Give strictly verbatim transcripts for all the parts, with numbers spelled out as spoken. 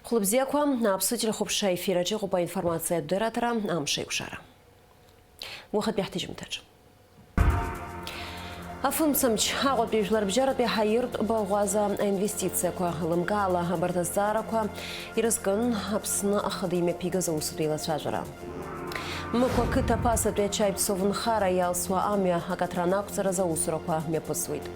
Хәлыбзиақәа, Аԥсуа телехәаԥшра ефир аҿы иҟоуп аинформациатә дырраҭара, амш еиқәшара. Уахатәи ҳҭыжьымҭаҿ. Афымцамч, Аҟәатәи жәларбжьаратәи ҳаиртә баӷәаза аинвестициақәа, лымкаала абарҭ азҵаарақәа ирызкын Аԥсны ахада имҩаԥигаз аусутә еилацәажәара. Мықә ақыҭа ԥасатәи ачаи Псов нхара иалсуа амҩа акаҭран ақәҵаразы аусурақәа мҩаԥысуеит.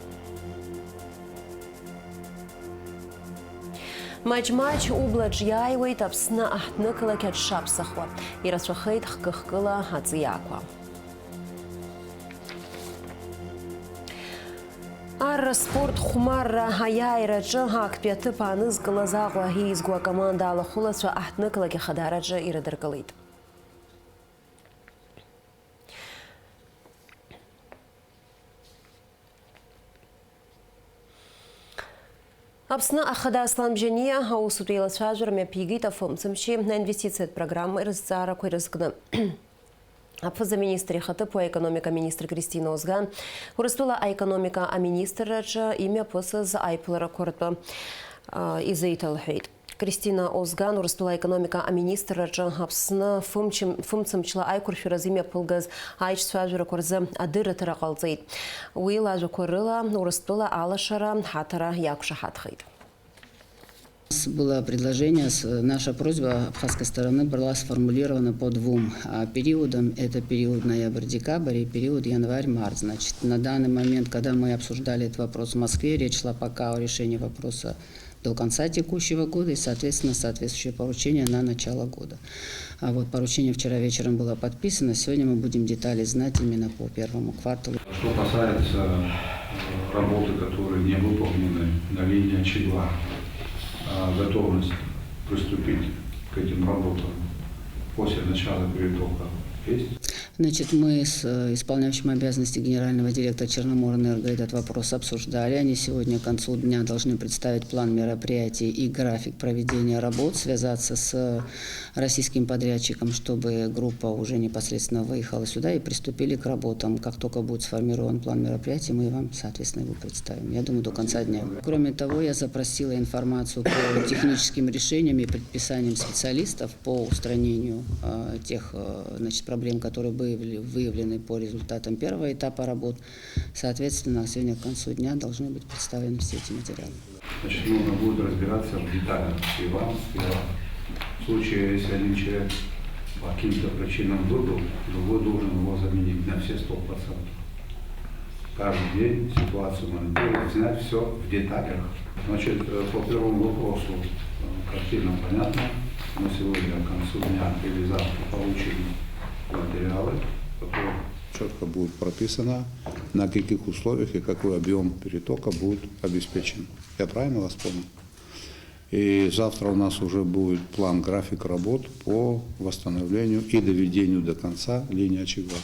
Маҷ-маҷ ублаҿ иааиуеит Аԥсны аҳҭнықалақь аҽшаԥсахуа, ирацәахеит хкы-хкыла аҵиаақәа. Арра спорт хәмарра аиааираҿы актәи аҭыԥ аанызкылаз Аҟәа еизго акоманда алахәылацәа аҳҭнықалақь ахадараҿы ирыдыркылеит. Аԥсны ахада Аслан Бжьаниа аусутә еилацәажәара мҩаԥигеит афымцамчи аинвестициатә программеи рызҵаарақәа ирызкны. Аԥыза-министр ихаҭыԥуаҩ аекономика аминистр Кристина Озган, Урыстәыла аекономика аминистрраҿы имҩаԥысыз аиԥыларақәа ртәы, а, изеиҭалҳәеит. Кристина Озган Урыстәыла аекономика аминистрраҿы Аԥсны фымч-, фымцамчла аиқәыршәаразы имҩаԥылгаз аиҿцәажәарақәа рзы адырраҭара ҟалҵеит. Уи лажәақәа рыла, Урыстәыла алашара ҳаҭара иақәшаҳаҭхеит. У нас было предложение, с-, наша просьба абхазской стороны была сформулирована по двум, а, периодам. Это период ноябрь-декабрь и период январь-март. Значит, на данный момент, когда мы обсуждали этот вопрос в Москве, речь шла пока о решении вопроса до конца текущего года и, соответственно, соответствующее поручение на начало года. А вот поручение вчера вечером было подписано, сегодня мы будем детали знать именно по первому кварталу. Что касается, э, работы, которые не выполнены на линии Очи два, а, готовность приступить к этим работам после начала перетока есть? Значит, мы с, э, исполняющим обязанности генерального директора Черноморэнерго этот вопрос обсуждали. Они сегодня к концу дня должны представить план мероприятий и график проведения работ, связаться с российским подрядчиком, чтобы группа уже непосредственно выехала сюда и приступили к работам. Как только будет сформирован план мероприятий, мы вам, соответственно, его представим. Я думаю, до конца дня. Кроме того, я запросила информацию по техническим решениям и предписаниям специалистов по устранению, э, тех, э, значит, проблем, которые выявили-, выявлены по результатам первого этапа работ. Соответственно, сегодня к концу дня должны быть представлены все эти материалы. Значит, нужно будет разбираться в деталях и вам, и вам. В случае, если один человек по каким-то причинам выбыл, другой должен его заменить на все сто процентов. Каждый день ситуацию мониторить, знать всё в деталях. Значит, э, по первому вопросу, э, картина понятна. Мы сегодня к концу дня или завтра получим материалы. Потом Чётко будет прописано, на каких условиях и какой объём перетока будет обеспечен. Я правильно вас понял? И завтра у нас уже будет план, график работ по восстановлению и доведению до конца линии Очи два.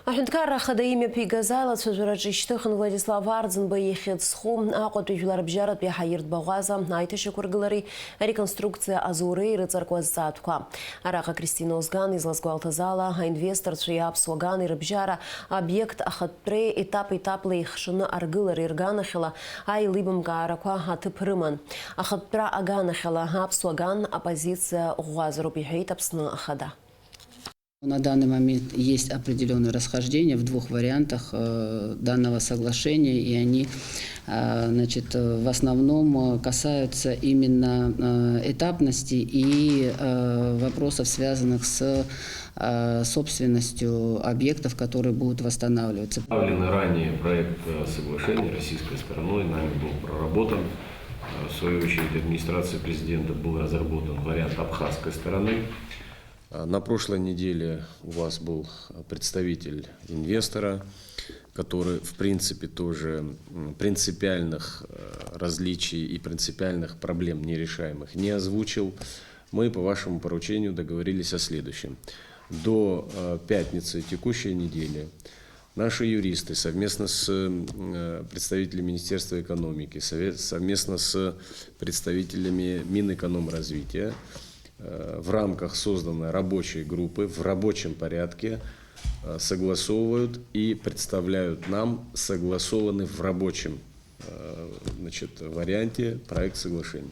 Аҳәынҭқарра Ахада имҩаԥигаз аилацәажәараҿы ишьҭыхын Владислав Арӡынба ихьӡ зху Аҟәатәи жәларбжьаратәи ҳаиртә баӷәаза аиҭашьақәыргылареи ареконструкциа азуреи ирыҵаркуа азҵаатәқәа. Араҟа Кристина Озган излазгәалҭаз ала, аинвесторцәеи аԥсуа гани рыбжьара обиект ахатәтәреи етап-етапла еихшаны аргылареи рганахьала аилибамкаарақәа аҭыԥ рыман. Ахатәтәра аганахьала аԥсуа ган апозициа ӷәӷәазароуп, иҳәеит Аԥсны Ахада. На данный момент есть определённые расхождения в двух вариантах, э, данного соглашения, и они, а, значит, э, в основном, э, касаются именно, э, этапности и, э, вопросов, связанных с, э, собственностью объектов, которые будут восстанавливаться. Представленный ранее проект, э, соглашения российской стороной нами был проработан. Э, в свою очередь, администрацией президента был разработан вариант абхазской стороны. А, на прошлой неделе у вас был, а, представитель инвестора, который, в принципе, тоже, м, принципиальных, э, различий и принципиальных проблем нерешаемых не озвучил. Мы по вашему поручению договорились о следующем. До, э, пятницы текущей недели наши юристы совместно с, м, э, представителями Министерства экономики, сове-, совместно с представителями Минэкономразвития э, в рамках созданной рабочей группы в рабочем порядке, э, согласовывают и представляют нам согласованный в рабочем э, значит, варианте проект соглашения.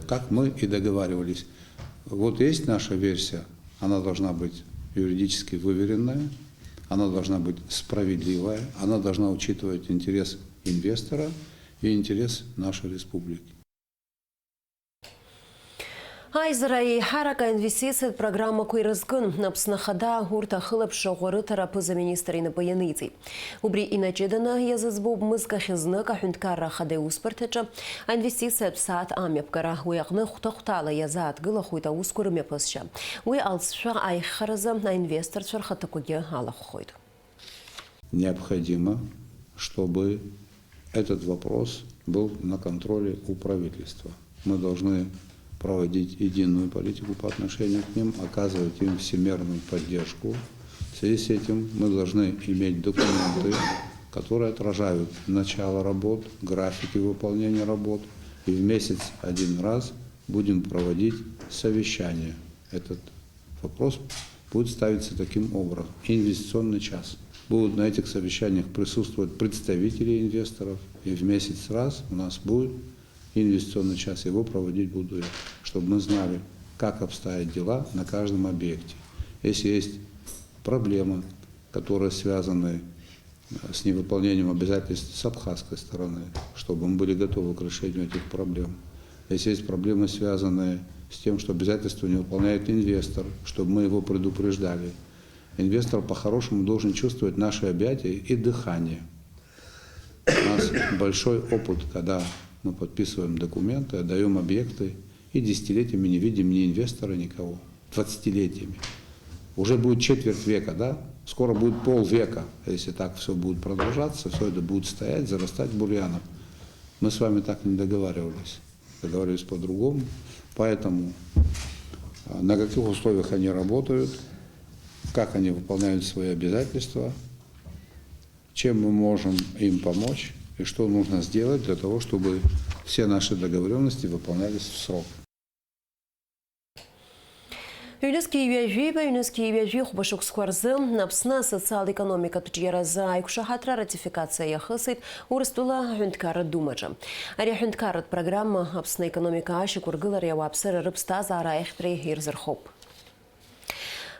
Как мы и договаривались. Вот есть наша версия, она должна быть юридически выверенная, она должна быть справедливая, она должна учитывать интерес инвестора и интерес нашей республики. Аизара еиҳарак аинвестициатә программақәа ирызкын. Аԥсны Ахада урҭ ахылаԥшра ӷәӷәа рыҭара аԥыза-министр инапы ианиҵеит. Убри инаҷыданы иазыӡбоуп мызкахь знык Аҳәынҭқарра Ахада иусбарҭаҿы аинвестициатә сааҭ амҩаԥгара. Уи аҟны хәҭа-хәҭала иазааҭгылахоит аусқәа рымҩаԥысшьа. Уи алҵшәа аиӷьхаразы аинвесторцәа рхаҭақәагьы алахәхоит. Необходимо, чтобы этот вопрос был на контроле у правительства. Мы должны проводить единую политику по отношению к ним, оказывать им всемерную поддержку. В связи с этим мы должны иметь документы, которые отражают начало работ, графики выполнения работ. И в месяц один раз будем проводить совещание. Этот вопрос будет ставиться таким образом. Инвестиционный час. Будут на этих совещаниях присутствовать представители инвесторов, и в месяц раз у нас будет инвестиционный час. Его проводить буду я, чтобы мы знали, как обстоят дела на каждом объекте. Если есть проблемы, которые связаны с невыполнением обязательств с абхазской стороны, чтобы мы были готовы к решению этих проблем. Если есть проблемы, связанные с тем, что обязательства не выполняет инвестор, чтобы мы его предупреждали. Инвестор по-хорошему должен чувствовать наши объятия и дыхание. У нас большой опыт, когда мы подписываем документы, отдаём объекты, и десятилетиями не видим ни инвестора, никого. Двадцатилетиями. Уже будет четверть века, да? Скоро будет полвека, если так всё будет продолжаться, всё это будет стоять, зарастать бурьяном. Мы с вами так не договаривались. Договаривались по-другому. Поэтому, а, на каких условиях они работают, как они выполняют свои обязательства, чем мы можем им помочь и что нужно сделать для того, чтобы все наши договорённости выполнялись в срок. Ҩнызқьи ҩажәиба, ҩнызқьи ҩажәихәба шықәсқәа рзы Аԥсны асоциал-економикатә ҿиаразы аиқәшаҳаҭра аратификациа иахысит Урыстәыла аҳәынҭқарратә Думаҿы. Ари аҳәынҭқарратә программа Аԥсны аекономика ашьақәыргылареи ауааԥсыра рыԥсҭазаара аиӷьтәреи ирзырхоуп.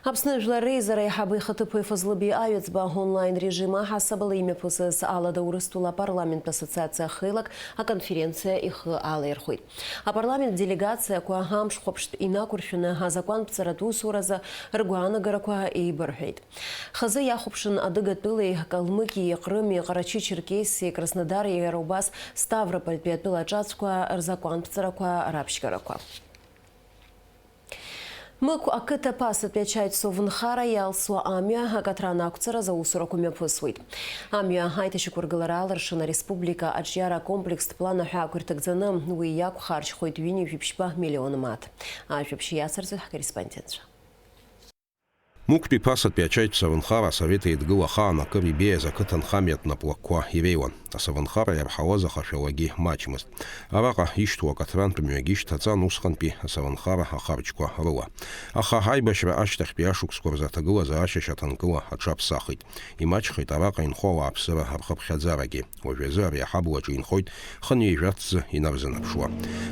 Аԥсны Жәлар Реизара аиҳабы ихаҭыԥуаҩ Фазлыбеи Аҩӡба онлайн режим аҳасабала имҩаԥысыз Алада Урыстәыла апарламенттә ассоциациа ахеилак аконференциа ихы алаирхәит. Апарламент делегациақәа амш хәаԥштә инақәыршәаны азакәанԥҵаратә усуразы ргәаанагарақәа еибырҳәеит. Хазы иахәаԥшын Адыгатәылеи, Калмыкиеи, Ҟрыми, Ҟарачы-Черкесиеи, Краснодари, иара убас Ставропольтәи атәыла аҿацәқәа рзакәанԥҵарақәа раԥшьгарақәа. Мықә ақыҭа ԥасатәи ачаи совнхара иалсуа амҩа акатран ақәҵаразы аусурақәа мҩаԥысуеит. Амҩа аиҭашьақәыргылара алыршаны ареспублика аҿиара акомплекстә план аҳәаақәа ирҭагӡаны, уи иақәхарџьхоит ҩынҩажәи ԥшьба миллион мааҭ. Ажәабжь иацырҵоит ҳкорреспондентцәа. Мықәтәи ԥасатәи ачаи совнхара асовет еидгыла ахаан акыр ибеиаз ақыҭанхамҩатә наплакқәа иреиуан. Асовнхара иарҳауаз ахашәалагьы маҷмызт. Араҟа ишьҭоу акатрантә мҩагьы шьҭаҵан усҟантәи асовнхара ахарџьқәа рыла. Аха аибашьра ашьҭахьтәи ашықәсқәа рзы аҭагылазаашьа шьаҭанкыла аҽаԥсахит. Имаҷхеит араҟа инхо ауааԥсыра рхыԥхьаӡарагьы. Уажәазы ари аҳаблаҿы инхоит хынҩажәа ҭӡы инарзынаԥшуа.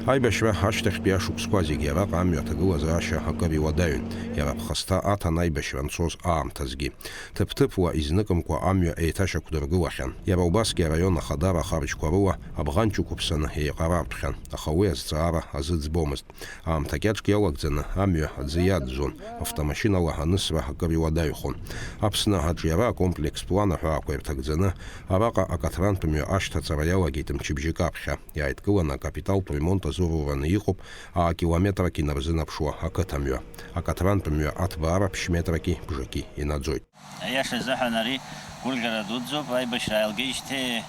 Аибашьра ашьҭахьтәи ашықәсқәа зегьы араҟа амҩа аҭагылазаашьа акыр иуадаҩын, иара аԥхасҭа аҭан аибашьра анцоз аамҭазгьы. Ҭыԥ-ҭыԥуа изныкымкәа амҩа еиҭашьақәдыргылахьан. Иара убасгьы араион ахадара ахарџьқәа рыла абӷанҷ ықәыԥсаны еиҟарартәхьан, аха уи азҵаара азыӡбомызт. Аамҭа кьаҿк иалагӡаны амҩа аӡы иаӡәӡәон, автомашьынала анысра акыр иуадаҩхон. Аԥсны аҿиара акомплекстә план аҳәаақәа ирҭагӡаны, араҟа акатрантә мҩа ашьҭаҵара иалагеит мчыбжьык аԥхьа. Иааидкыланы акапиталтә ремонт азурураны иҟоуп, аакилометрак инарзынаԥшуа ақыҭамҩа. Акатрантә мҩа аҭбаара ԥшь метраки бжаки инаӡоит. Аиаша азыҳәан ари гәырӷьара дуӡӡоуп, аибашьра ааилгеижьҭеи,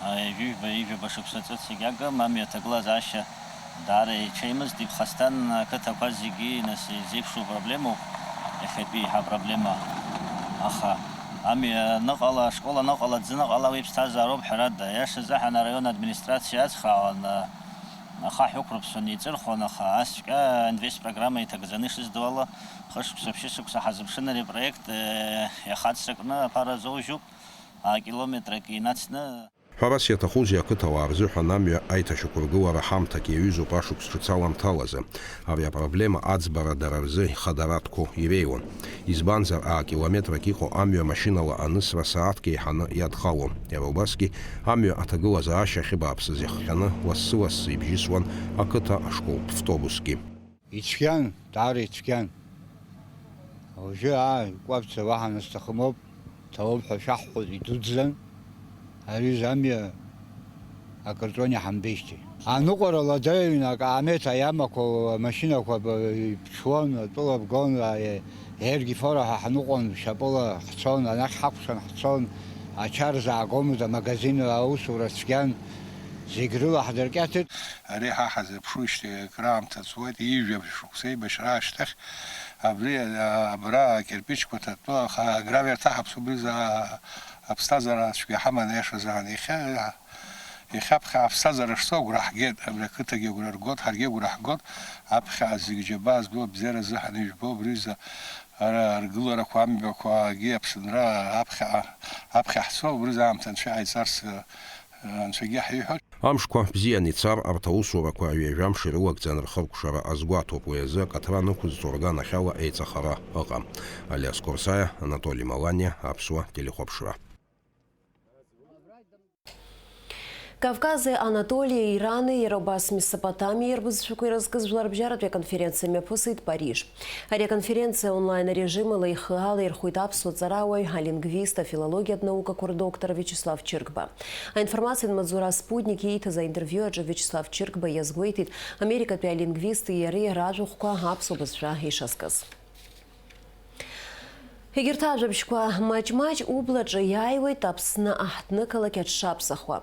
а, ҩажәижәаба шықәса ҵәыцагьы акәым, амҩа аҭагылазаашьа даара иҽеимызт, иԥхасҭан ақыҭақәа зегьы, нас, изеиԥшу проблемоуп, иахьатәи еиҳа проблема. Аха амҩа аныҟала, ашкол аныҟала, аӡы аныҟала, уи ԥсҭазаароуп, ҳәарада. Аиаша азыҳәан араион администрациа ацхраауан, а, ахаҳә ықәрыԥсон, еиҵырхуан, аха асҵәҟьа инвестпрограмма иҭагӡаны ишыздоу ала, хышықәса, ԥшьышықәса ҳазыԥшын ари апроект, э, иахацракны аԥара азоужьуп, акилометрак инацны. Ҳәарас иаҭахузеи, ақыҭауаа рзыҳәан амҩа аиҭашьақәыргылара ҳамҭак иаҩызоуп ашықәс ҿыц аламҭалазы. Ари апроблема аӡбара дара рзы ихадаратәқәоу иреиуан. Избанзар, аа-километрак иҟоу амҩа машьынала анысра сааҭк еиҳаны иадхалон. Иара убасгьы амҩа аҭагылазаашьа ахьыбааԥсыз иахҟьаны лассы-лассы ибжьысуан ақыҭа ашколтә втобусгьы. Ицәгьан, даара ицәгьан. Уажәы, аа, икәаԥӡа уаҳа насҭахым ауп, ҭалоуп ҳәа шәаҳҳәоит, идуӡӡан. Ари замҩа акырҵәон иҳамбеижьҭеи. Аныҟәара лада ҩны акаамеҭ аиамақәа, амашьынақәа б-, иԥҽуан, атәыла бгон, а-, е-, ергьы фора ҳәа ҳныҟәон, шьапыла ҳцон, анахь ҳакәшан ҳцон, ача рзаагомызт, амагазин аусура цәгьан, зегь рыла ҳдыркьаҭеит. Ари ҳа ҳазыԥшуижьҭеи акраамҭа ҵуеит, ҩажәа шықәса еибашьра ашьҭахь, абри, а, абра акирпичқәа ҭатәы, аха агравиа рҭаҳаԥс убри за-, аԥсҭазаара цәгьа ҳаман, аиашазы, иахьа, иахьаԥхьа аԥсҭазаара шцо агәра ҳгеит, абри ақыҭагьы агәра ргоит, ҳаргьы агәра ҳгоит, аԥхьа зегь џьабаа зду абзиара азыҳәан ижәбо, абри за-, ара аргыларақәа, амҩақәагьы, Аԥсынра аԥхьаҟа, аԥхьа ҳцо, убри за аамҭа Анцәа иҟаиҵарц, Анцәагьы ҳиҳәоит. Амшқәа бзиан ицар, арҭ аусурақәа ҩажәа мш ирылагӡан рхыркәшара азгәаҭоуп, уи азы акаҭра нықәызҵо рганахьала еиҵахара ыҟам. Алиас Корсаиа, Анатоли Маланиа, Аԥсуа телехәаԥшра. Кавкази Анатолиеи, Ирани, иара убас Месопотамиеи рбызшәақәа ирызкыз жәларбжьаратәи аконференциа мҩаԥысит Париж. Ари аконференциа онлайн арежим ала ихы алаирхәит аԥсуа ҵарауаҩ, алингвист, афилологиатә наукақәа рдоктор Виачеслав Чыргба. Аинформациатә маҵзура Спутник ииҭаз аинтервиу аҿы Виачеслав Чыргба иазгәеиҭеит америкатәи алингвисти иареи ражәахәқәа аԥсуа бызшәа ишазкыз. Егьырҭ ажәабжьқәа маҷ-маҷ ублаҿы иааиуеит Аԥсны аҳҭнықалақь аҽшаԥсахуа.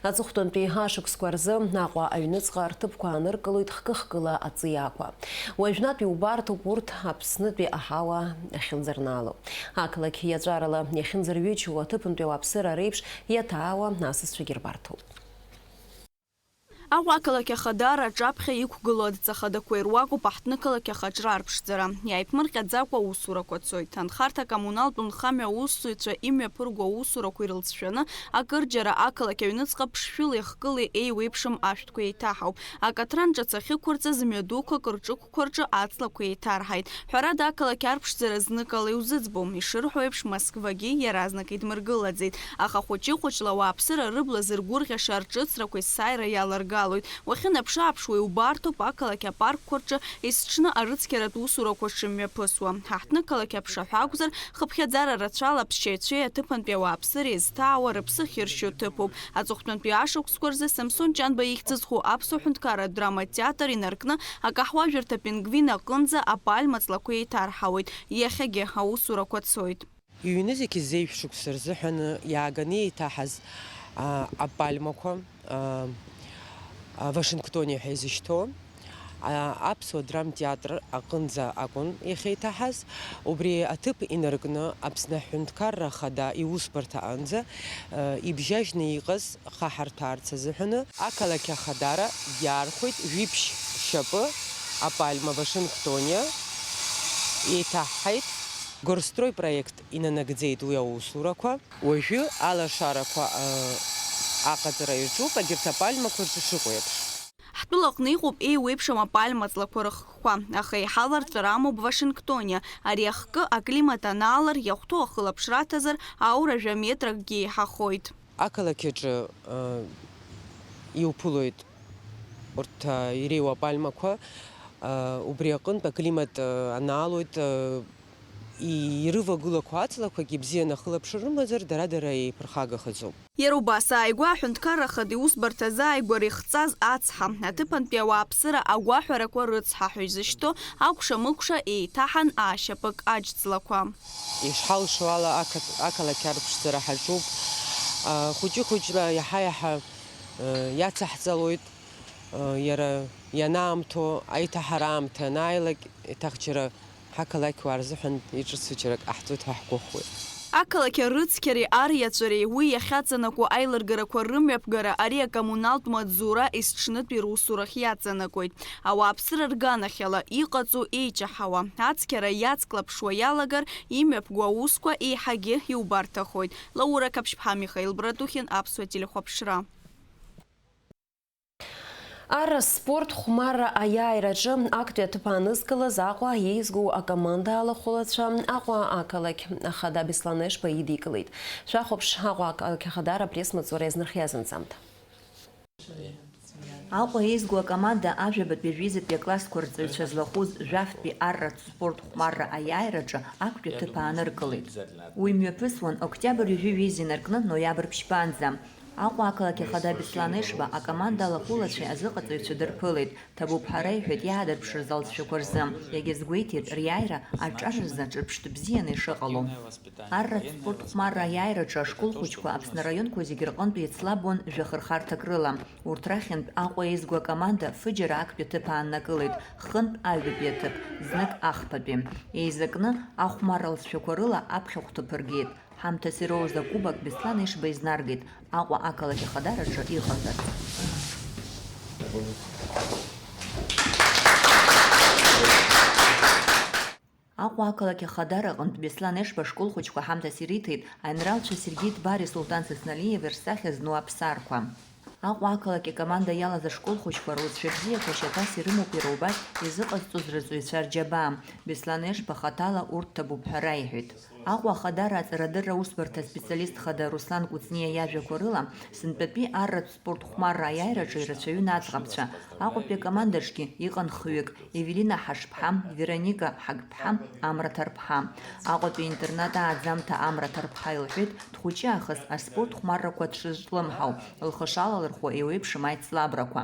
Аҵыхәтәантәи ашықәсқәа рзы Аҟәа аҩныҵҟа рҭыԥқәа ааныркылоит хкы-хкыла аҵиаақәа. Уажәнатәи убарҭоуп урҭ Аԥснытәи аҳауа ахьынӡарнаало. Ақалақь иаҵәарала иахьынӡарҩычоу аҭыԥантәи ауааԥсыра реиԥш иаҭаауа асасцәагьы рбарҭоуп. Аҟәа ақалақь ахадара аҿаԥхьа иқәгылоу адҵа хадақәа ируакуп аҳҭнықалақь ахаҿра арԥшӡара. Иааиԥмырҟьаӡакәа аусурақәа цоит. Анхарҭа-коммуналтә нхамҩа аусзуҩцәа имҩаԥырго аусурақәа ирылҵшәаны, акырџьара ақалақь аҩныҵҟа ԥшшәылеи хкылеи еиуеиԥшым ашәҭқәа еиҭаҳауп. Акаҭран ҿыц ахьықәырҵаз мҩадуқәак рҿықәқәа рҿы аҵлақәа еиҭарҳаит. Ҳәарада, ақалақь арԥшӡара зныкала иузыӡбом. Ишырҳәо еиԥш, Москвагьы иаразнак идмыргылаӡеит. Аха хәыҷы-хәыҷла ауааԥсыра рыбла зыргәырӷьаша рҿыцрақәа есааира иаларгалоит. Уахьынаԥшы-ааԥшуа иубарҭоуп ақалақь апаркқәа рҿы есыҽны арыцқьаратә усурақәа шымҩаԥысуа. Ҳаҳҭнықалақь аԥшаҳәа акәзар, хыԥхьаӡара рацәала аԥсшьаҩцәеи аҭыԥантәи ауааԥсыреи зҭаауа рыԥсы ахьыршьо ҭыԥуп. Аҵыхәтәантәи ашықәсқәа рзы Самсон Ҷанба ихьӡ зху аԥсуа ҳәынҭқарратә драматә театр инаркны акаҳуажәырҭа Пингвин аҟынӡа апальма ҵлақәа еиҭарҳауеит. Иахьагьы аусурақәа цоит. Иҩны зегьы зеижә шықәса рзыҳәаны иааганы еиҭаҳаз, а, апальмақәа, а, а, Вашингтониа ҳәа изышьҭоу, а, аԥсуа драмтеатр аҟынӡа акәын иахьеиҭаҳаз. Убри аҭыԥ инаркны Аԥсны аҳәынҭқарра ахада иусбарҭа аҟынӡа, а, ибжьажьны иҟаз хаҳарҭәаарц азыҳәаны ақалақь ахадара иаархәеит, жәиԥшь шьапы апальма Вашингтониа еиҭаҳҳаит. Горстрой проект инанагӡеит уи аусурақәа. Уажәы алашарақәа, а, аҟаҵара иаҿуп, егьырҭ апальмақәа рҿы шыҟоу еиԥш. Ҳтәылаҟны иҟоуп еиуеиԥшым апальма ҵлақәа рыхкқәа, аха еиҳа ларҵәара амоуп Вашингтониа. Ари ахкы аклимат анаалар, иахәҭоу ахылаԥшра аҭазар, аура жәа метракгьы еиҳахоит. Ақалақь аҿы, а, иуԥылоит урҭ, а, иреиуоу апальмақәа, а, убри аҟынтә аклимат, а, анаалоит, а, и-, ирывагылақәо аҵлақәагьы бзианы ахылаԥшра рымазар, дара-дара еиԥырхагахаӡом. Иара убас ааигәа аҳәынҭқарра ахада иусбарҭа азы ааигәара ихҵаз ацҳа, аҭыԥантәи ауааԥсыра агәаҳәарақәа рыцҳа ҳәа изышьҭоу акәша-мыкәша еиҭаҳан аашьапык аџьҵлақәа. Ишҳалшо ала, ақаҭ-, ақалақь арԥшӡара ҳаҿуп. А, хәыҷы-хәыҷла иаҳа-иаҳа, э, иацаҳҵалоит. Э, иара ианаамҭоу аиҭаҳара аамҭа анааилак, еиҭах џьара ҳақалақьуаа рзыҳәан иҿыцу џьарак ҟаҳҵоит ҳәа ҳгәыӷуеит. Ақалақь арыцқьареи ариаҵәареи уи иахьаҵанакуа аилыргарақәа рымҩаԥгара ари акоммуналтә маҵзура есҽнытәи русурахь иаҵанакуеит. Ауааԥсыра рганахьала иҟаҵоу еиҷаҳауа, ацқьара иацклаԥшуа иалагар, имҩаԥгоу аусқәа еиҳагьы иубарҭахоит. Лаура Қаԥшьԥҳа, Михаил Братухин, Аԥсуа телехәаԥшра. Арра спорт хәмарра аиааираҿы актәи аҭыԥ аанызкылаз Аҟәа еизгоу акоманда алахәылацәа Аҟәа ақалақь ахада Беслан Ешба идикылеит. Шәахәаԥш, Аҟәа ақалақь ахадара апресс-маҵзура иазнархиаз анҵамҭа. Аҟәа еизгоу акоманда ажәабатәи ажәизатәи аклассқәа рҵаҩцәа злахәыз жәафтәи арратә спорт хәмарра аиааираҿы актәи аҭыԥ ааныркылеит. Уи мҩаԥысуан октиабр ҩажәи ҩеиза инаркны ноиабр ԥшьбанӡа. Аҟәа ақалақь ахада Беслан Ешба акоманда алахәылацәеи азыҟаҵаҩцәа дырԥылеит. Ҭабуп ҳәа реиҳәеит иаадырԥшыз алҵшәақәа рзы. Иагьазгәеиҭеит риааира аҿар рзы ҿырԥштә бзианы ишыҟало. Арратә спорт хәмарра аиааираҿы ашкол хәыҷқәа Аԥсны араионқәа зегьы рҟынтә еицлабуан жәахырхарҭак рыла. Урҭ рахьынтә Аҟәа еизгоу акоманда фыџьара актәи аҭыԥ ааннакылеит, хынтә ажәатәи аҭыԥ, знык ахԥатәи. Еизакны, ахәмарра алҵшәақәа рыла аԥхьахә ҭыԥ ргеит. Ҳамҭас ироуз акубок Беслан Ешба изнаргеит, Аҟәа ақалақь ахадараҿы иҟаҵарц. Аҟәа ақалақь ахадара аҟынтә Беслан Ешба ашкол хәыҷқәа ҳамҭас ириҭеит аинралцәа Сергеи Дбари Сулҭан Сасналиеви рсахьа зну аԥсарқәа. Аҟәа ақалақь акоманда иалаз ашкол хәыҷқәа русшәа бзиақәа шьаҭас ирымоуп иара убас изыҟазҵоз рырҵаҩцәа рџьабаа. Беслан Ешба хаҭала урҭ ҭабуп ҳәа раиҳәеит. Аҟәа ахадара аҵарадырра аусбарҭа аспециалист хада Руслан Кәыҵниа иажәақәа рыла, сынтәатәи арратә спорт хәмарра аиааираҿы ирацәаҩын аӡӷабцәа. Аҟәатәи акомандаҿгьы иҟан хҩык, Евелина Ҳашԥҳа, Вероника Ҳагԥҳа, Амра Ҭарԥҳа. Аҟәатәи интернат ааӡамҭа Амра Ҭарԥҳа илҳәеит, дхәыҷы аахыс аспорт хәмаррақәа дшызҿлымҳау, лхы шалалырхәуа еиуеиԥшым аицлабрақәа.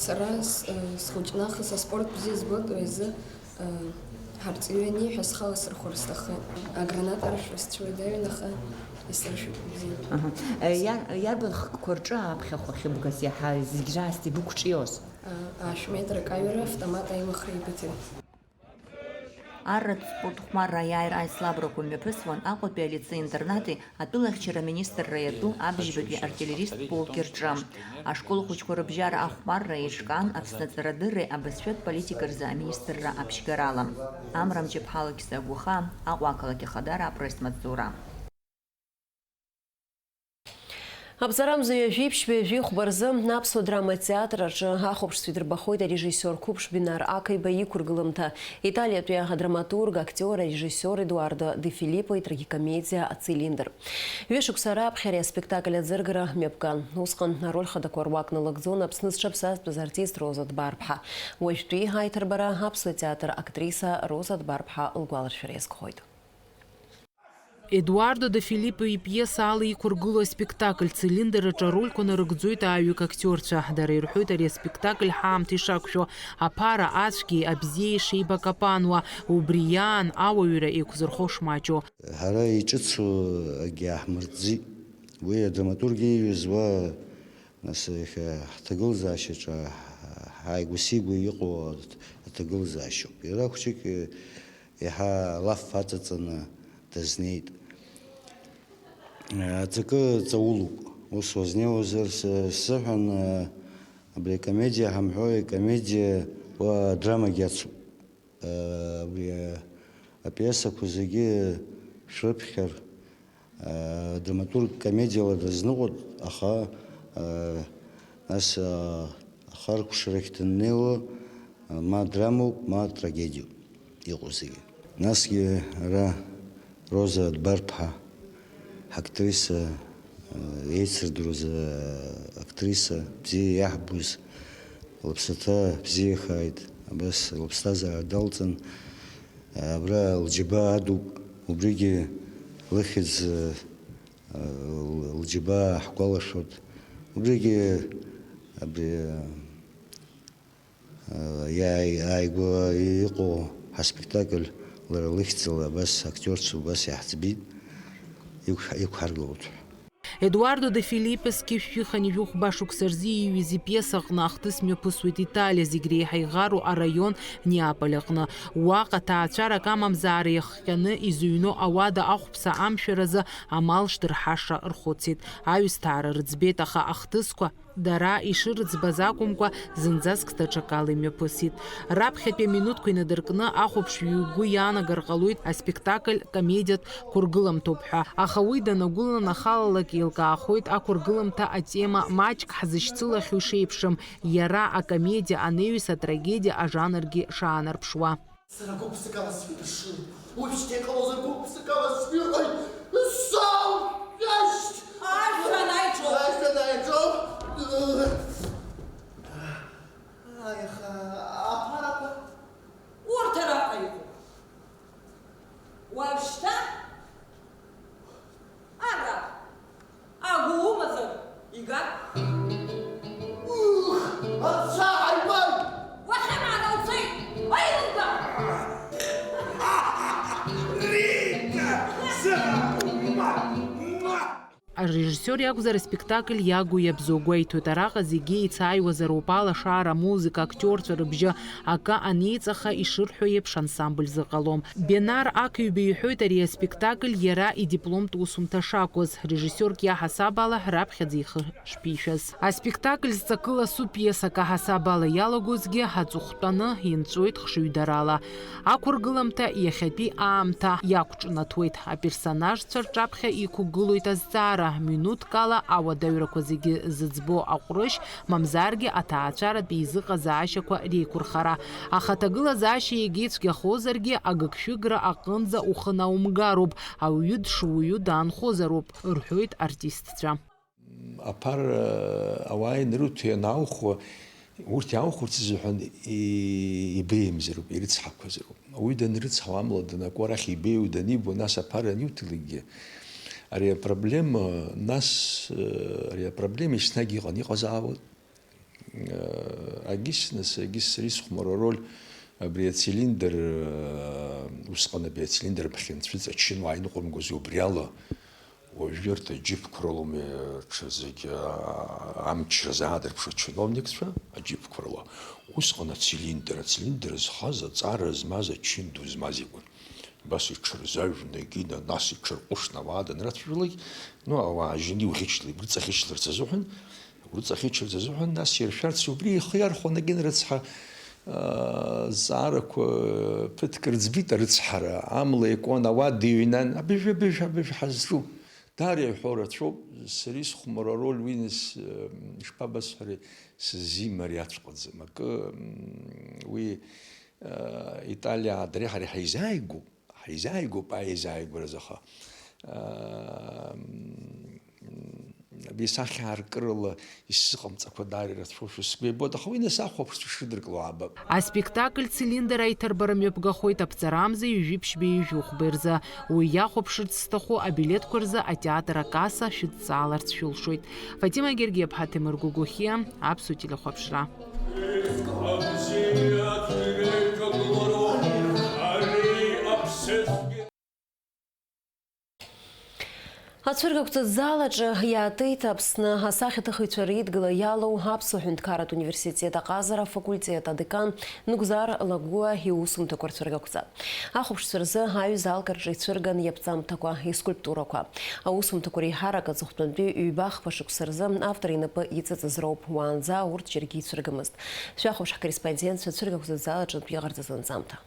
Сара с-, э, схәыҷны аахыс аспорт бзиа збоит, уи азы Ҳарҵаҩы аниҳәа, схала сырхәар сҭаххеит. Аграната ршәра сцәыуеит аҩын, аха исыршәуп бзиа. Аҳа. Иар-, иарбан хкқәа рҿы аԥхьахә ахьыбгаз иаҳа зегь раасҭа ибықәҿиоз? Ашә метрак аҩра автомат аимхра ибыҭеит. Арратә спорт хәмарра аиааира аицлабрақәа мҩаԥысуан Аҟәатәи алицеи-интернати, атәылахьчара аминистрра иатәу абжьбатәи артиллеристтә полки рҿы. Ашкол хәыҷқәа рыбжьара ахәмарра еиҿкаан Аԥсны аҵарадырреи абызшәатә политика рзы аминистрра аԥшьгарала. Амра Мҷыԥҳа, Алықьса Агәыхаа, Аҟәа ақалақь ахадара апресс-маҵзура. Аԥҵарамза ҩажәи ԥшьба ҩажәи хәба рзы Аԥсуа драма театр аҿы ахәаԥшцәа идырбахоит арежиссиор қәыԥш Бинар Ақаиба иқәыргыламҭа. Италиатәи адраматург, актиор, арежиссиор Едуардо де Филиппо итрагикомедиа Ацилиндр. Ҩышықәса раԥхьа ари аспектакль аӡыргара мҩаԥган. Усҟан ароль хадақәа руак налыгӡон Аԥсны зҽаԥсазтәыз артист Роза Дбарԥҳа. Уажәтәи аиҭарбара Аԥсуа театр актриса Роза Дбарԥҳа лгәаларшәара иазкхоит. Едуардо де Филиппо ипиеса ала иқәыргылоу аспектакль Цилиндр аҿы арольқәа нарыгӡоит ааҩык актиорцәа. Дара ирҳәоит ари аспектакль ҳаамҭа ишақәшәо, аԥара ацәгьеи абзиеи шеибакапануа, убри иаан ауаҩра еиқәзырхо шмаҷу. Ҳара иҿыцу акгьы ааҳмыртӡит. Уи адраматург ииҩыз уа, нас, иахьа ҳҭагылазаашьаҿы ҳааигәа-сигәа иҟоу аҭагылазаашьоуп. Иара хәҷык еиҳа алаф аҵаҵаны дазнеит. Аҵакы ҵаулоуп. Ус уазнеиуазар, с-, сзыҳәан, абри акомедиа ҳамҳәои, акомедиа уа драмагьы ацуп. Абри апиесақәа зегьы шәрыԥхьар, драматург комедиала дазныҟәоит, аха, нас, ахаркәшарахь даннеиуа, ма драмоуп, ма трагедиоуп иҟоу зегьы. Насгьы ара Роза Дбарԥҳа ҳактриса, еицырдыруаз актриса, бзиа иаҳбоз, лыԥсаҭа бзиахааит, абас лыԥсҭазаара далҵын, абра лџьабаа адуп, убригьы лыхьӡ, лџьабаа ҳгәалашәоит, убригьы абри, Иааи-, ааигәа иҟоу ҳаспектакль лара лыхьӡала абас актиорцәа убас иаҳӡбеит, иқә-, иқәҳаргылоит ҳәа. Едуардо де Филиппе зқьи жәшәи хынҩажәи хәба шықәса рзы ииҩыз ипиеса аҟны ахҭыс мҩаԥысуеит Италиа зегь реиҳа иӷару араион Неаполь аҟны. Уаҟа ҭаацәарак амамзаара иахҟьаны изыҩноу ауада ахәԥса амшәаразы амал шдырҳаша рхәыцит. Аҩысҭаара рыӡбеит, аха ахҭысқәа дара ишырыӡбаз акәымкәа, зынӡаск даҽакала имҩаԥысит. Раԥхьатәи аминуҭқәа инадыркны ахәаԥшҩы игәы иаанагар ҟалоит аспектакль комедиатә қәыргыламҭоуп ҳәа, аха уи данагәылан ахалалак еилкаахоит ақәыргыламҭа атема маҷк ҳзышьцылахьоу шеиԥшым, иара акомедиа, анаҩс атрагедиа ажанргьы шаанарԥшуа. Сара гәык-ԥсыкала сҩыдышшылоит. Уажәшьҭа иҟалозар гәык-ԥсыкала сҩыҟоит. Сау! Ашә! Ашә анаиҿоуп! Ашә анаиҿоуп! Аиха, аԥарақәа? Урҭ араҟа иҟоуп. Уажәшьҭа ара. Агәы умазар, игап. Ух, анцәа ҳаибар! Уахьанаан уцеит! Уаилга! Рита! Сара! Ма! Ма! Арежиссиор иакәзар, аспектакль иагу иабзоу гәеиҭоит. Араҟа зегьы еицааиуазароуп, алашара, амузыка, актиорцәа рыбжьы акы анеиҵаха, ишырҳәо еиԥш, ансамбль зыҟалом. Бенар Ақҩба иҳәоит ари аспектакль иара идипломтә усумҭа шакәыз. Режиссиорк иаҳасаб ала раԥхьаӡа ихы шԥишәаз. Аспектакль зҵакы ласу пиесак аҳасаб ала иалагозгьы аҵыхәтәаны инҵәоит хшыҩдарала. Ақәыргыламҭа иахьатәи аамҭа иақәҿнаҭуеит. Аперсонажцәа рҿаԥхьа иқәгылоит азҵаара, минуҭк ала ауадаҩрақәа зегьы зыӡбо аҟәрышь, мамзаргьы аҭаацәаратә еизыҟазаашьақәа реиқәырхара. Аха аҭагылазаашьа егьа ицәгьахозаргьы, агыгшәыгра аҟынӡа ухы наумгароуп, ауаҩы дшуаҩу даанхозароуп, рҳәоит артистцәа. Аԥара ауаа инрыҭо ианаухуа, урҭ иаухәарц азыҳәан и-, ибеиамзароуп, ирыцҳақәазароуп. Ауаҩы данрыцҳау, амла данаку, арахь ибеиоу данибо, нас аԥара аниуҭалакгьы, ари апроблема, нас, э, ари апроблема еснагь иҟан, иҟазаауан. Агьыс, нас, агьыс сара исхәмаруа ароль абри ацилиндр, усҟан абри ацилиндр аԥхьа анцәыҵаччан уааиныҟәымгоз убри ала, уажәы арҭ аџьыԥқәа рылоуми, ҽа зегь, а, амчра заадырԥшуа ачиновникцәа, аџьыԥқәа рыла. Усҟан ацилиндр, ацилиндр зхаз, аҵара змаз, ачын ду змаз акәын. Абас иҽырзажәны, егьина, нас иҽырҟәышны ауаа данрацәажәалак, ну, ауаа жьаны иуӷьычла-, ирыҵахьычларц азыҳәан, урыҵахьычарц азыҳәан, нас иршәарц убри ихы иархәон, егьин, рыцҳа, аа, зҵаарақәа ԥыҭк рыӡбит, арыцҳара, амла иакуан, ауада иҩнан, абыжә, абыжә, абыжә ҳазҿу. Даара иҳәо рацәоуп, сара исхәмаруа ароль уи, нас, ишԥабасҳәари, сызимариаҵәҟьаӡам. Акы, м, уи, а, Италиаа дареи ҳареи ҳаизааигәоуп, ҳаизааигәоуп аизааигәаразы, аха, а, м, абри сахьааркырала исзыҟамҵақәа даара ирацәоушәа сгәы иабоит, аха уи нас ахәаԥшцәа шрыдыркыло аабап. Аспектакль Цилиндр аиҭарбара мҩаԥгахоит аԥҵарамза ҩажәи ԥшьбеи ҩажәи хәба рзы. Уи иахәаԥшырц зҭаху абилеҭқәа рзы атеатр акасса шәыдҵааларц шәылшоит. Фатима Гергиаԥҳа, Ҭемыр Гогохиа, Аԥсуа телехәаԥшра. Ацәыргақәҵа зал аҿы иаатит Аԥсны асахьаҭыхыҩцәа реидгыла иалоу Аԥсуа ҳәынҭқарратә университет аҟазара афакультет адекан Нугзар Лагәуа иусумҭақәа рцәыргақәҵа. Ахәаԥшцәа рзы аҩыза алкараҿы ицәырган иаԥҵамҭақәа, искульптурақәа. Аусумҭақәа реиҳарак аҵыхәтәантәи ҩба-хԥа шықәса рзы автор инапы иҵыҵыз роуп, уаанӡа урҭ џьаргьы ицәыргамызт. Шәахәаԥш ҳкорреспондентцәа ацәыргақәҵа зал аҿынтә иҟарҵаз анҵамҭа.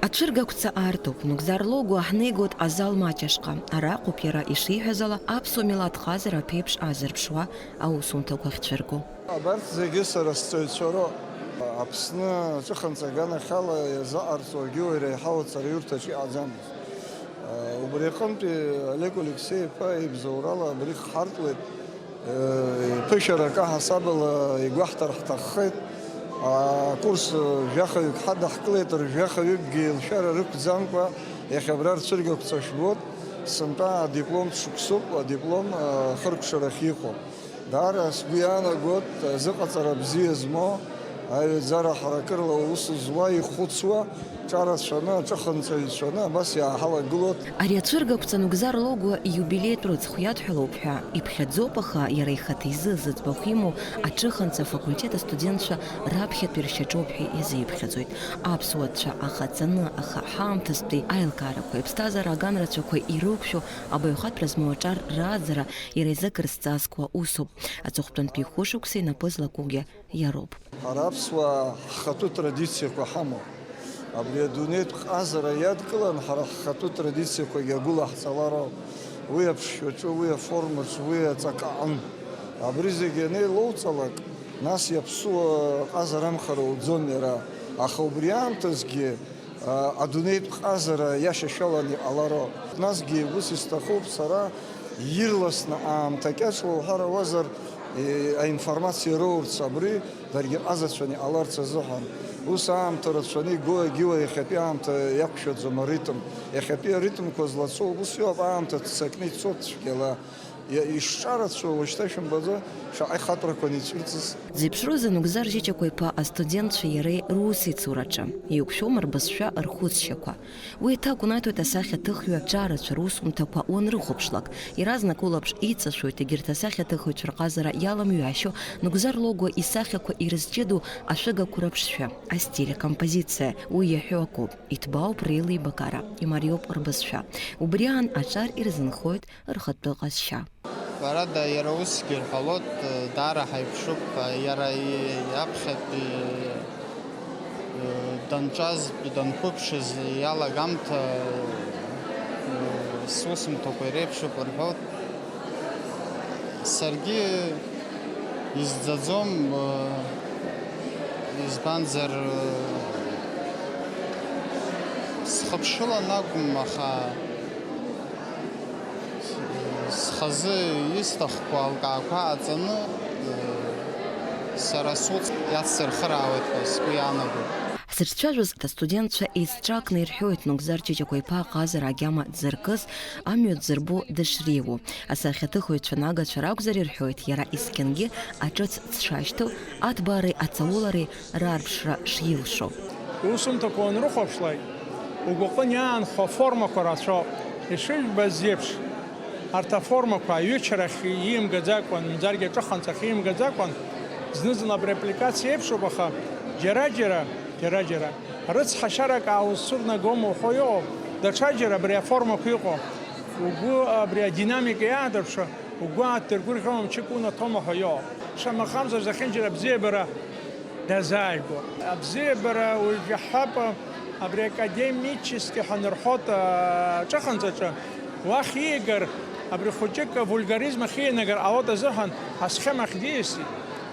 Ацәыргақәҵа аартуп, Нугзар Логәуа ҳнеигоит азал маҷ ашҟа. Араҟоуп иара ишиҳәаз ала аԥсуа милаҭ ҟазара аԥеиԥш азырԥшуа аусумҭақәа ахьцәырго. Абарҭ зегьы сара сҵаҩцәа роуп. Аԥсны аҿыханҵа аганахьала иазыҟарҵогьы уи реиҳау ацараиурҭаҿы иҟаӡамызт. Убри аҟынтәи Олег Алексеи-иԥа ибзоурала абри хҳартлеит. Ԥышәарак аҳасабала игәаҳҭар ҳҭаххеит. Акурс жәахаҩык ҳадаҳкылеит, ржәахаҩыкгьы еилшәара рықәӡамкәа иахьа абра рцәыргақәҵа шәбоит. Сынтәа адипломтә шықәсоуп, адиплом ахыркәшарахь иҟоуп. Даара сгәы иаанагоит азыҟаҵара бзиа змоу, аҩаӡара ҳаракырала аус зуа, ихәыцуа, Ҿарацәаны, аҿыханҵаҩцәаны абас иааҳалагылоит. Ари ацәыргақәҵа Нугзар Логуа ииубилеитә рыцхә иадҳәалоуп ҳәа иԥхьаӡоуп, аха иара ихаҭа изы зыӡбахә имоу аҿыханҵа афакультет астудентцәа раԥхьатәи ршьаҿоуп ҳәа иазиԥхьаӡоит. Аԥсуа цәа ахаҵаны, аха ҳаамҭазтәи аилкаарақәеи аԥсҭазаара аганрацәақәеи ирықәшәо абаҩхатәра змоу аҿар рааӡара иара изы акыр зҵазкуа усуп. Аҵыхәтәантәи хәышықәса инапы злакугьы иароуп. Ҳара аԥсуаа ҳхатәы традициақәа ҳамоуп. Абри адунеитә ҟазара иадкылан, ҳара ҳхатәы традициақәагьы агәылаҳҵалароуп. Уи аԥшшәаҿы, уи аформаҿы, уи аҵакы аҟны. Абри зегьы анеилоуҵалак, нас иаԥсуа ҟазара амхара уӡом иара. Аха убри аамҭазгьы, а, адунеитә ҟазара иашьашәалан иҟалароуп. Насгьы ус исҭахуп сара ирласны аамҭа кьаҿла уҳәар ауазар, е, аинформациа роурц абри даргьы ҟазацәаны иҟаларц азыҳәан. Ус аамҭа рацәаны игоу агьыуа иахьатәи аамҭа иақәшәаӡом аритм. Иахьатәи аритмқәа злацо убыс иоуп, аамҭа ццакны ицоит цәгьала. Иа-, ишҿарацәоу уажәшьҭа шәымбаӡои, шаҟа ихатәрақәа аницәырҵыз? Дзеиԥшроузеи Нугзар Ҷыҷақәа-иԥа астудентцәеи иареи русеицураҿы? Иуқәшәома рбызшәа, рхәыцшьақәа? Уи аҭак унаҭоит асахьаҭыхҩы аҿарацәа русумҭақәа уанрыхәаԥшлак. Иаразнак улаԥш иҵашәоит егьырҭ асахьаҭыхыҩцәа рҟазара иаламҩашьо Нугзар Логуа исахьақәа ирызҷыду ашәыгақәа рыԥшшәа, астиль, акомпозициа, уи иаҳәо акоуп. Иҭбаауп реилибакара, имариоуп рбызшәа. Убри аан аҿар ирзынхоит рхатәы ҟазшьа. Ҳәарада, иара усгьы ирҳәалоит, даара ҳаиԥшуп, иара иаԥхьатәи данҿаз, данқәыԥшыз иалагамҭа сусумҭақәа иреиԥшуп рҳәоит. Саргьы изӡаӡом, избанзар, схыԥшылан акәым, аха схазы исҭахқәо алкаақәа аҵаны, сара суц иацсырхыраауеит ҳәа сгәы иаанагоит. Ҳзыҿцәажәоз астудентцәа еицҿакны ирҳәоит Нугзар Ҷыҷақәа-иԥа аҟазара агьама дзыркыз, амҩа дзырбо дышреиуоу. Асахьаҭыхыҩцәа нагацәа ракәзар ирҳәоит, иара есқьынгьы аҿыц дшашьҭоу, аҭбаареи аҵаулареи раарԥшра шилшо. Иусумҭақәа уанрыхәаԥшлак, угәаҟын иаанхо аформақәа рацәоуп. Ишыжәбаз еиԥш, арҭ аформақәа аҩычарахь иимгаӡакәан, мамзаргьы аҿыханҵахь иимгаӡакәан, зны-зынла абри аппликациа еиԥшуп, аха џьара-џьара, џьара-џьара рыцҳашьарак ааузцәырнагома уҳәо иҟоуп, даҽаџьара абри аформақәа иҟоу, угәы абри адинамика иаадырԥшуа, угәы аадыргәырӷьо мчык унаҭома ҳәа иҟоуп. Шамахамзар зехьынџьара абзиабара дазааигәоуп. Абзиабара уажә иаҳҳәап, абри академически ҳәа нырҳәоит, аҿыханҵаҿы, уахь иигар, абри хәыҷык авульгаризм ахьианагар ҟалоит азыҳәан, асхема ахь диасит,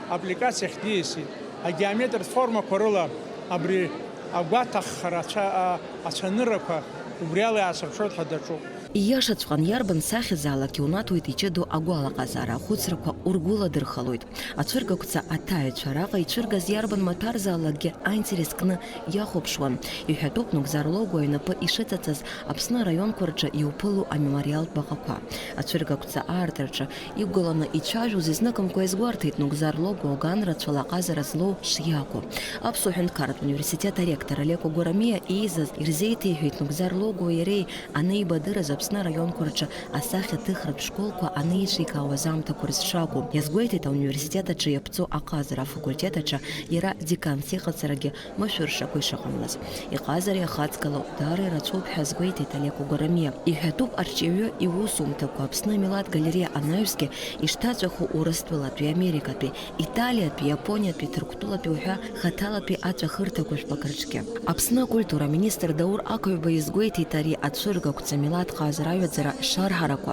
аппликациа ахь диасит, агеометртә формақәа рыла абри агәаҭаххара ацәа-, а-, ацәаныррақәа убриала иаасырԥшуеит ҳәа даҿуп. Ииашаҵәҟьан, иарбан сахьазаалак иунаҭоит иҷыдоу агәалаҟазаара, ахәыцрақәа ургәыладырхалоит. Ацәыргақәҵа аҭааҩцәа араҟа ицәыргаз иарбан маҭәарзаалакгьы аинтерес кны иахәаԥшуан. Иҳәатәуп Нугзар Логуа инапы ишыҵаҵаз Аԥсны араионқәа рҿы иуԥыло амемориалтә баҟақәа. Ацәыргақәҵа аартраҿы иқәгыланы ицәажәоз изныкымкәа иазгәарҭеит Нугзар Логуа аганрацәала аҟазара злоу шиакәу. Аԥсуа ҳәынҭқарратә университет аректор Алеко Гәарамиа иизаз ирзеиҭеиҳәеит Нугзар Логуа иареи анеибадырыз Аԥсны араионқәа рҿы асахьаҭыхратә школқәа анеиҿикаауаз аамҭақәа рзы шакәу. Иазгәеиҭеит ауниверситет аҿы иаԥҵоу аҟазара афакультет аҿы иара деканс иҟаҵарагьы машәыршақәа ишыҟамлаз. Иҟазареи ахаҵгылоу даара ирацәоуп ҳәа азгәеиҭеит Алеко Гәарамиа. Иҳәатәуп арҿиаҩы иусумҭақәа Аԥсны амилаҭ галереиа анаҩсгьы ишҭаҵәаху Урыстәылатәи, Америкатәи, Италиатәи, Иапониатәи, Ҭырқәтәылатәи уҳәа хаҭалатәи аҵәахырҭақәа жәпак рҿгьы. Аԥсны акультура аминистр Даур Ақаҩба изгәеиҭеит ари ацәыргақәҵа милаҭ ҟазара аҩаӡара шарҳарақәа.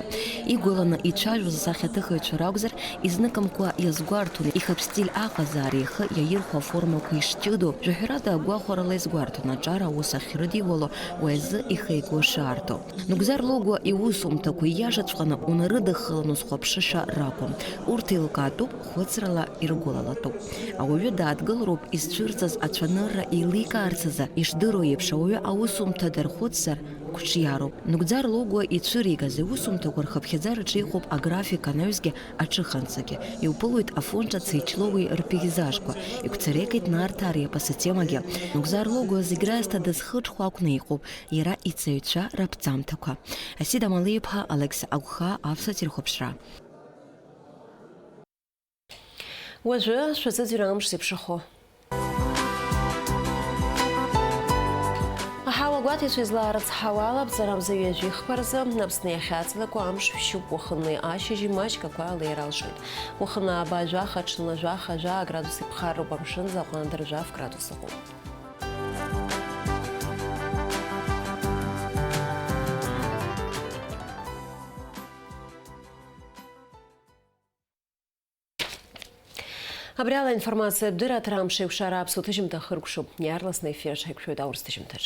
Игәаланы ицәажәоз асахьаҭыхыҩцәа ракәзар, изныкымкәа иазгәарҭон ихатә стиль аҟазаара, ихы иаирхәо аформақәа ишҷыдоу, жәаҳәарада агәахәарала изгәарҭон аҿар аус ахьрыдиуало, уи азы ихы игәы шаарту. Нугзар Логуа иусумҭақәа ииашаҵәҟьаны унарыдыххылан узхәаԥшышәа ракәым. Урҭ еилкаатәуп, хәыцрала иргәылалатәуп. Ауаҩы дааҭгылароуп изцәырҵыз ацәанырра еиликаарц азы. Ишдыру еиԥш, ауаҩы аусумҭа дархәыцзар, Қәҿиароуп. Нугӡар Логуа ицәыригаз иусумҭақәа рхыԥхьаӡараҿы иҟоуп аграфика анаҩсгьы аҽыханӡагьы. Иуԥылоит Афон Ҿацеичлоуи рпейзажқәа. Игәцареикит Нарҭаа ари апасатемагьы. Нугӡар Логуа зегь раасҭа дазхыҽхәа акәны иҟоуп иара иҵаҩцәа раԥҵамҭақәа. Асида Малиаԥҳа, Алекс Агәхаа, Аԥсуа телехәаԥшра. Уажәы шәазыӡырҩ амш зеиԥшрахо. Аҳауа гәаҭеицәа излаарыцҳауа ала, аԥҵарамза ҩажәи хԥа рзы, Аԥсны иахьаҵлакуа амш шәшьуп, уахынлеи ашьыжьи маҷк ақәа леира алшоит. Уахынла ааба жәаха, ҽынла жәаха, жәаа градус иԥхарроуп, амшын заҟәандыр жәаф градус ыҟоуп. Абри ала аинформациатә дырраҭара Амшеикәшара аԥсуа ҭыжьымҭа ахыркәшоуп. Иаарласны аефир аҿы ҳаиқәшәоит аурыс ҭыжьымҭаҿ.